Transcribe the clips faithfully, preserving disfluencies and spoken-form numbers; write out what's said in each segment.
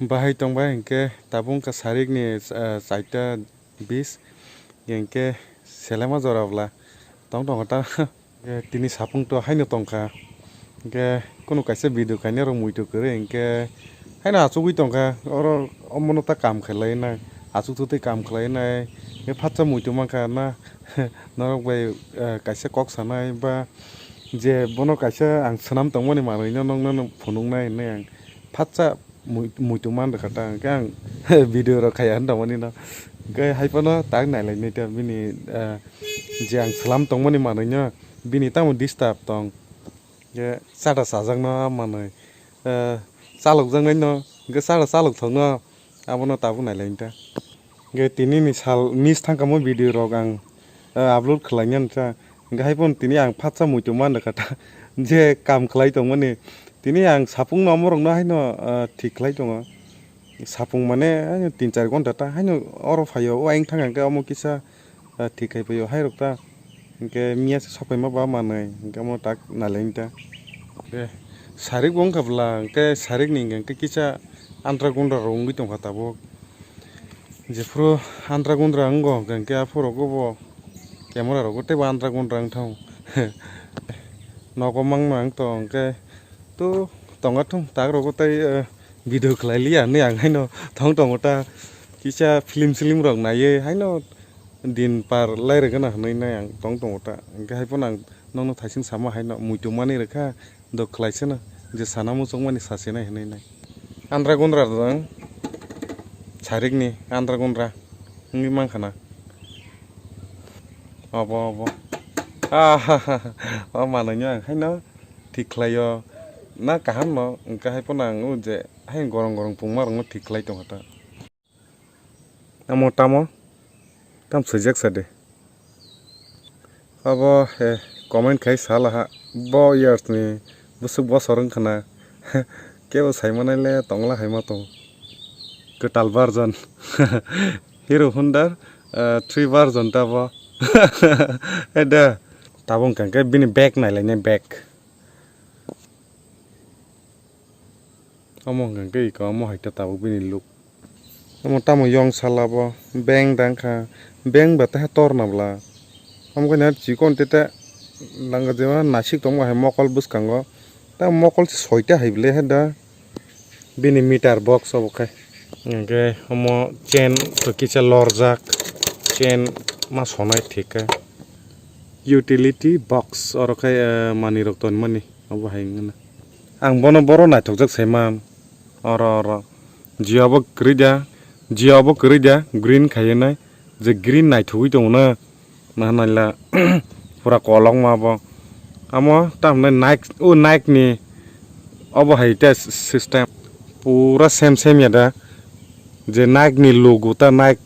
Bahai tongbai hinkhe tabuk wngkha sarikni, ah, chaita bis, hinkhe selema jora bwla tong tongo ta. Tini sapung to haino tongkha, hinkhe kunu kaisa video kainai rok muitu kwrwi hinkhe haino achugwi tongkha, oro omono ta kam khlainai, achuk twi kam khlainai, hinkhe phatsa muitu mankha na norok bai, ah, kaisa kok sanai ba je bono kaisa ang swnam tongmani manwino nokno phunuknai hinwi ang phatsa mui-, muitu man rwkha ta, hwnkhe ang video rok khaiya hwn tongmani no. Hwnkhe hai phano tak nailainai ta bini, ah, je ang swnam tongmani manwino bini tamo disturb tong. Hwnkhe chata chajakno manwi, ah, chalokjaknaino, hwnkhe chata chalokthokno abono tabuk nailainai ta. Hwnkhe tinini sal miss thangkamo video rok ang, ah, upload khlainani ta. Hwnkhe hai phano tini ang phatsa muitu man rwkha ta. Je kam khlai tongmani. Tini ang sapungno omorokno haino, ah, thik khlai tongo. Sapung mane haino tin char ghonta ta haino oro phaio, o ayang thang hwnkhe omo kisa, ah, thik khai phaio hairok ta. Hwnkhe miya se sok phaima ba manwi, hwnkhe omo tak nailainai ta. Hwnkhe sarik bo wngkha bwla, hwnkhe sarikni hwnkhe kisa andra gundra rok wngwi tongkha tabuk. Jephuru andra gundra wngo, hwnkhe aphuru rogo bo camera rogo teibo andra gundra wngthang. Nogo mangno ang to hwnkhe to tonga thung tak rogo tei, eh, video khlai liya hinwi ang haino tong tongo ta. Kisa film silim rok naiwi haino din par lai rwgana hinwi nai ang tong tongo ta. Hwnkhe hai phano ang nokno thaising sama haino muitu manwi rwkha. Dok khlaisano je sana muchungmani sasinai hinwi nai. Andra gundra jang sarikni andra gundra wngwi mankha na. Obo, obo. Ah, o manwino ang haino thik khlaio. Na kaham no, hwnkhe hai phano ang o je hai gorong gorong pungma rokno thik khlai tongkha ta. Omo tamo? Tam swijak sa de. Abo, eh, comment khai sala ha. Bo years ni bwswk bosor wng khna. Kebo sai manai le tongla hai ma tong. Kwtal version. Hero Honda, eh, three version ta bo. Eh, da. Tabuk hwnkha khe bini bag nai lai nai bag. Omo hwnkha khe iko omo hai khe tabuk bini look. Omo tamo yong sala bo beng dang kha, beng ba teha tor na bwla. Omo khe na chikon tete langa jema nasik tongma hai mokol bwskango. Ta mokol se soita hai bwle he da bini meter box obo khe. Hwnkhe omo chain to kisa lorjak, chain ma sonai thik khe. Utility box oro khe, eh, manwi rok tonmani obo hai wngna. Ang bono boro naithokjak saiman. Oro, oro. Jio bo kwrwi da. Jio bo kwrwi da. Green khaiwi nai. Je green naithogwi tongo na. Naha naila. Pura kolokma bo. Amo tamhinai Nike, o Nike ni obo hai te system. Pura same same ya da. Je Nike ni logo ta Nike.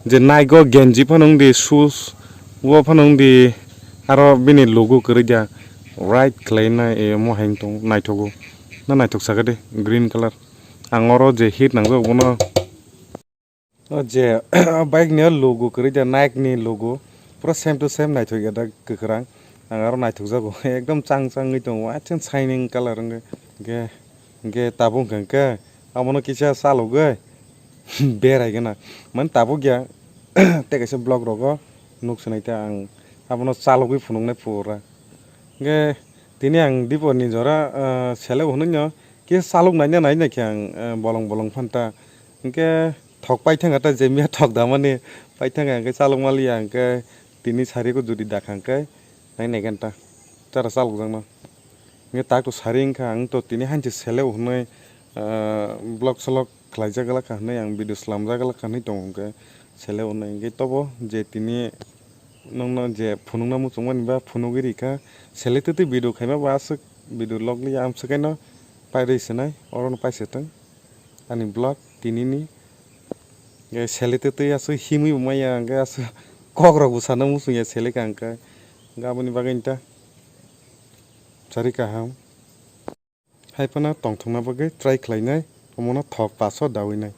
Je Nike o genji phano wng di shoes. O phano wng di aro bini logo kwrwi da. Right khlai na, eh, omo hai wng tong naithogo. Na naithok saka de green colour. Ang oro je hit nangjak bono. O je bike ni logo kwrwi da Nike ni logo. Pura same to same naithok ya da kwkhwrang. Ang aro naithok jago. Ekdom chang changwi tongo. Achen shining colour wngwi. Hwnkhe, hwnkhe tabuk hwnkhe abono kisa chalogwi berai gana. Mane tabuk ya. Tei kaisa vlog rogo nuk swnai ta ang abono chalogwi phunuknai pura. Hwnkhe tini ang dipor ni jora, ah, selek hwnwi no kisa chalok naina nai naikhe ang, ah, bolong bolong phanta. Hwnkhe thok paithang ta je miya thok damani paithang hwnkhe chalok maliya hwnkhe tini sariko jodi dakha hwnkhe nai naikhe ta chara chalok jakno. Hwnkhe tak to sari wngkha ang to tini hanchi selek hwnwi, ah, vlog slog khlaijak glak kha hwnwi ang video slamjak glak kha hwnwi tongo hwnkhe selek hwnwi hwnkhe tobo je tini nokno je phunukna muchungmani ba phunugwi rikha selek twi twi video khaima ba aswk video log liya amswk kaino pairwi swnai orono paisa thwng ani vlog tinini selek twi twi aswk himwi bo maya hwnkhe aswk kokrok bo sana muchungya selek ang khe hwnkhe aboni bagwi ta sari kaham. Hai phano tongthokna bagwi try khlainai, omono thok paso dawi nai.